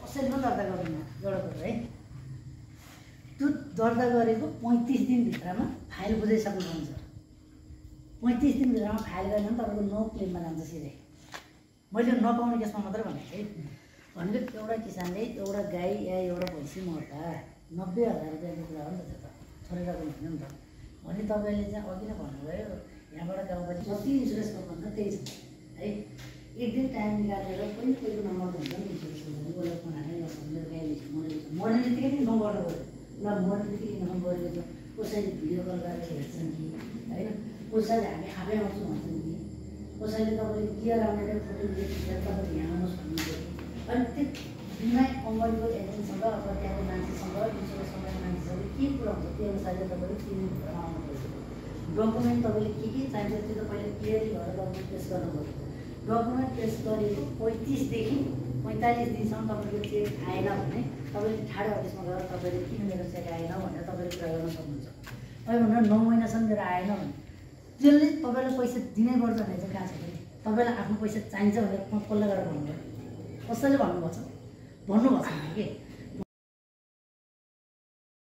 कसैले पनि दर्ता गर्दैन एउटा कुरो है। त्यो दर्ता गरेको 35 दिनभित्रमा फाइल बुझाइसक्नुहुन्छ। 35 दिनभित्रमा फाइल गरेन भने तपाईँको नो क्लेममा जान्छ सिधै। मैले नपाउने केसमा मात्रै भनेको है। भनेको एउटा किसानले एउटा गाई या एउटा भैँसी मर्दा 90,000 रुपियाँको कुरा हो नि त, त्यो त छोडेर पनि होइन नि त। भने तपाईँले चाहिँ अघि नै भन्नुभयो यहाँबाट गाउँबाट जति इन्सुरेन्स गर्नुहुन्छ त्यही छ है। एक दिन टाइम निकालेर कोही नम्बर हुन्छ नि इन्सुरेन्स गर्नु, उसलाई फोन हालेर मेरो गाई मर्ने बित्तिकै इन्फर्म गर्नु पऱ्यो। ल मर्ने बित्तिकै इन्फर्म गरेको छ, कसैले भिडियो कल गरेर हेर्छन् कि होइन, कसैले हामी आफै आउँछौँ भन्छन् कि, कसैले तपाईँले क्लियर आउने फोटो खिचेर तपाईँले यहाँ आउनुहोस् भन्नुहुन्छ। अनि त्यो बिना कम्पनीको एजेन्टसँग अथवा त्यहाँको मान्छेसँग इन्सुरेन्स कम्पनीको मान्छेसँग के कुरा हुन्छ त्यो अनुसारले तपाईँले 3 दिनभित्र आउनु पर्छ। डकुमेन्ट तपाईँले के चाहिन्छ त्यो त पहिला क्लियरली भएर डकुमेन्ट पेस गर्नु पऱ्यो। डकुमेन्ट पेस गरेको 35 देखि 45 दिनसम्म तपाईँको चेक आएन भने तपाईँले ठाडो अफिसमा गएर तपाईँले किन मेरो चेक आएन भनेर तपाईँले कुरा गर्न सक्नुहुन्छ। तपाईँ भनेर 9 महिनासम्म मेरो आएन भने जसले तपाईँलाई पैसा दिनै पर्छ भने चाहिँ कहाँ छ फेरि? तपाईँलाई आफ्नो पैसा चाहिन्छ भनेर कसलाई गएर भन्नुभयो? कसैले भन्नुभएको छ? भन्नुभएको छैन कि